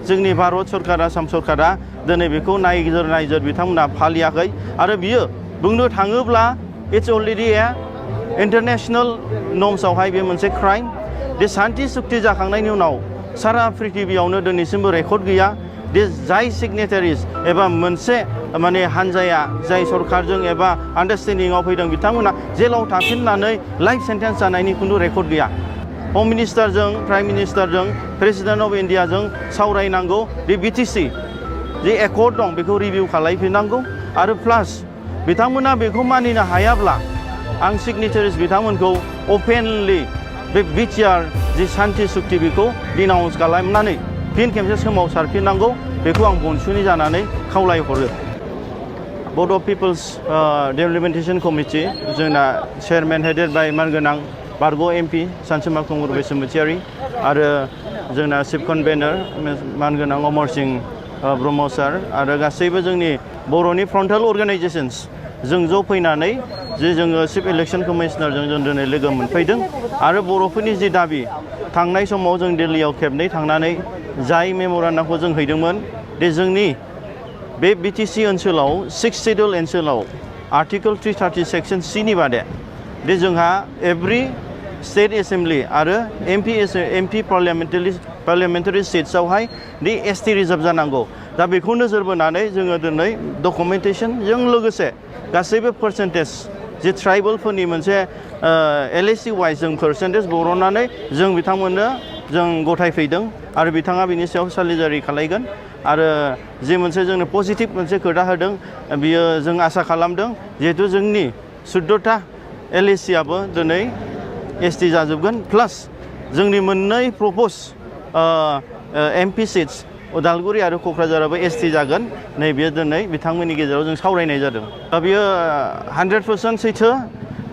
जोंनि भारत सरकार आसाम सरकारा दिनै बेखौ नायजोर बिथांमोना फालियाखै आरो बियो बुंनो थाङोब्ला इट्स अलरेडि ए इन्टारनेशनेल नर्म्सआवहाय बे मोनसे क्राइम दे शान्ति सुक्ति जाखांनायनि उनाव सारा पृथिबियावनो दिनैसिमबो रेकर्ड गैया दे जाय सिगनेटारिस एबा मोनसे माने हानजाया जाय सरकारजों एबा आन्डारस्टेन्डिंआव फैदों बिथांमोना जेलाव थाफिननानै लाइफ सेन्टेन्स जानायनि खुनु रेकर्ड गैया हम मिनिस्टारजों प्राइम मिनिस्टारजों प्रेसिडेन्ट अफ इन्डियाजों सावरायनांगौ दि बिटिसि जे एकर्ड दं बेखौ रिभिउ खालामफिननांगौ आरो प्लास बिथांमोना बेखौ मानिनो हायाब्ला आं सिगनेटारिस बिथांमोनखौ अपेनलि बे BTR जि शान्ति सुक्ति बेखौ डिनाउन्स खालामनानै फिन खेबसे सोमावसारफिननांगौ बेखौ आं बनसुनि जानानै खावलायहरो बड' पिपल्स डेभेलपमेन्टेसन कमिटि जोंना चेयारमेन हेडेड बाय मानगोनां बारग' MP सानसुमा खुंगुर बसुमतारी आरो जोंना चिफ कनभेनर मानगोनां अमर सिंह ब्रह्म सार आरो गासैबो जोंनि बर'नि फ्रन्टेल अर्गानाइजेशन्स जों ज' फैनानै जे जोङो चिफ इलेक्शन कमिशनारजों जों दिनै लोगो मोनफैदों आरो बर'फोरनि जि दाबि थांनाय समाव जों दिल्लीयाव खेबनै थांनानै जाय मेम'रेन्डामखौ जों हैदोंमोन दे जोंनि बे BTC ओनसोलाव 6 शेड्युल ओनसोलाव आर्टिकल 330 सेक्शन C नि बादे दे जोंहा एभ्रि स्टेट एसेम्बलि आरो MP पार्लियामेन्टारि सिट्सआवहाय दि ST रिजार्भ जानांगौ दा बेखौ नोजोर बोनानै जोङो दिनै डकुमेन्टेसनजों लोगोसे गासैबो पार्सेन्टेज जे ट्राइबेलफोरनि मोनसे LAC वाइज जों पार्सेन्टेज बरननानै जों बिथांमोननो जों गथायफैदों आरो बिथाङा बिनि सायाव सालिजारि खालायगोन आरो जे मोनसे जोंनो पजिटिभ मोनसे खोथा होदों बियो जों आसा खालामदों जिहेतु जोंनि 14टा LAC आबो दिनै ST जाजोबगोन प्लास जोंनि मोननै प्रप'ज MP सिट्स उदालगुरि आरो क'क्राझाराबो ST जागोन नैबे दिनै बिथांमोननि गेजेराव जों सावरायनाय जादों दा बियो 100% सैथो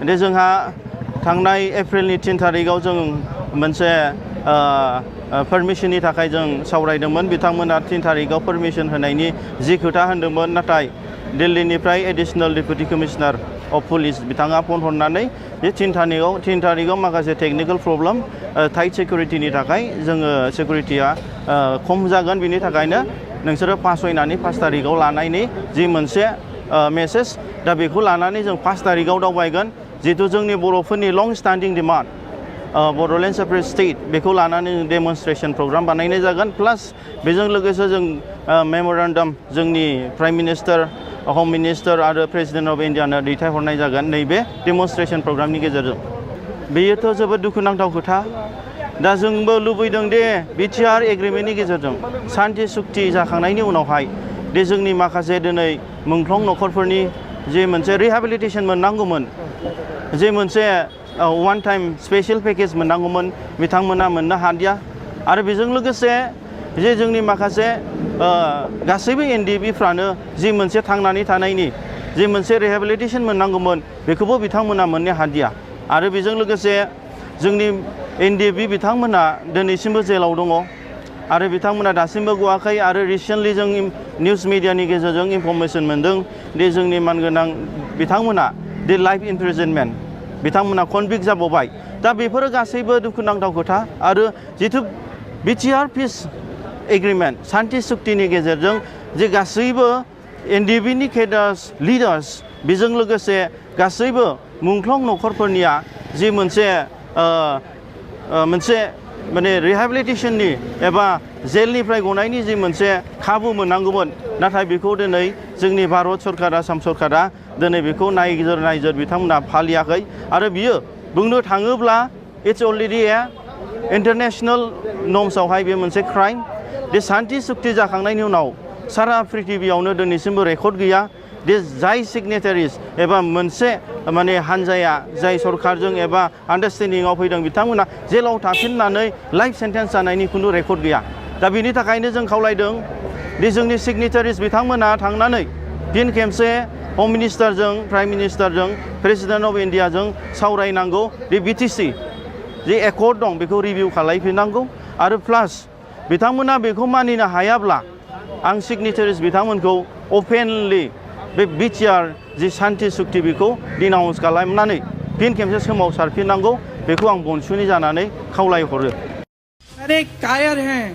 दे जोंहा थांनाय एप्रिलनि 3 थारिखआव जों मोनसे पारमिशननि थाखाय जों सावरायदोंमोन बिथांमोना 3 थारिखआव पारमिशन होनायनि जि खोथा होनदोंमोन नाथाय दिल्लीनिफ्राय एडिशनेल डेपुटि कमिशनार अफ पुलिस बिथाङा फन हरनानै बे 3 थारिखआव माखासे टेकनिकेल प्रब्लेम टाइट सिकिउरिटिनि थाखाय जोङो सिकिउरिटिया खम जागोन बिनि थाखायनो नोंसोरो फासयनानै 5 थारिखआव लानायनि जि मोनसे मेसेज दा बेखौ लानानै जों 5 थारिखआव दावबायगोन जिहेतु जोंनि बर'फोरनि लं स्टेन्डिं डिमान्ड Bodoland सेपारेट स्टेट बेखौ लानानै जों डेमनस्ट्रेशन प्रग्राम बानायनाय जागोन प्लास बेजों लोगोसे जों मेम'रेन्डाम जोंनि प्राइम मिनिस्टार हम मिनिस्टार आरो प्रेसिडेन्ट अफ इन्डियानो दैथायहरनाय जागोन नैबे डेमनस्ट्रेशन प्रग्रामनि गेजेरजों बेयोथ' जोबोद दुखुनांथाव खोथा दा जोंबो लुबैदों दे BTR एग्रिमेन्टनि गेजेरजों शान्ति सुक्ति जाखांनायनि उनावहाय दे जोंनि माखासे दिनै मुंख्लं न'खरफोरनि जे मोनसे रिहेबिलिटेसन मोननांगौमोन जे मोनसे वान टाइम स्पेशल पेकेज मोननांगौमोन बिथांमोना मोननो हादिया आरो बेजों लोगोसे जे जोंनि माखासे गासैबो NDBफ्रानो जि मोनसे थांनानै थानायनि जि मोनसे रिहेबिलिटेसन मोननांगौमोन बेखौबो बिथांमोना मोननो हादिया आरो बेजों लोगोसे जोंनि NDB बिथांमोना दिनैसिमबो जेलाव दङ आरो बिथांमोना दासिमबो गवाखै आरो रिसेन्टलि जों निउस मिडियानि गेजेरजों इनफरमेसन मोनदों दि जोंनि मानगोनां बिथांमोना दि लाइफ इमप्रिजनमेन्ट बिथांमोना कनभिक्ट जाबावबाय दा बेफोरो गासैबो दुखुनांथाव खोथा आरो जिथु BTR पिस एग्रिमेन्ट शान्ति सुक्तिनि गेजेरजों जे गासैबो NDBनि केडार्स लिडार्स बेजों लोगोसे गासैबो मुंख्लं न'खरफोरनिया जि मोनसे माने रिहेबिलिटेसननि एबा जेलनिफ्राय गनायनि जि मोनसे खाबु मोननांगौमोन नाथाय बेखौ दिनै जोंनि भारत सरकार आसाम सरकारा दिनै बेखौ नायजोर बिथांमोना फालियाखै आरो बियो बुंनो थाङोब्ला इट्स अलरेडि ए इन्टारनेशनेल नर्म्सआवहाय बे मोनसे क्राइम दे शान्ति सुक्ति जाखांनायनि उनाव सारा पृथिबियावनो दिनैसिमबो रेकर्ड गैया दे जाय सिगनेटारिस एबा मोनसे माने हानजाया जाय सरकारजों एबा आन्डारस्टेन्डिंआव फैदों बिथांमोना जेलाव थाफिननानै लाइफ सेन्टेन्स जानायनि खुनु रेकर्ड गैया दा बिनि थाखायनो जों खावलायदों दि जोंनि सिगनेटारिस बिथांमोना थांनानै फिन खेबसे हम मिनिस्टारजों प्राइम मिनिस्टारजों प्रेसिडेन्ट अफ इन्डियाजों सावरायनांगौ दि BTC जे एकर्ड दं बेखौ रिभिउ खालामफिननांगौ आरो प्लास बिथांमोना बेखौ मानिनो हायाब्ला आं सिगनेटारिस बिथांमोनखौ अपेनलि बे BTR जि शान्ति सुक्ति बेखौ डिनाउन्स खालामनानै फिन खेबसे सोमावसारफिननांगौ बेखौ आं बनसुनि जानानै खावलायहरो। अरे कायर हैं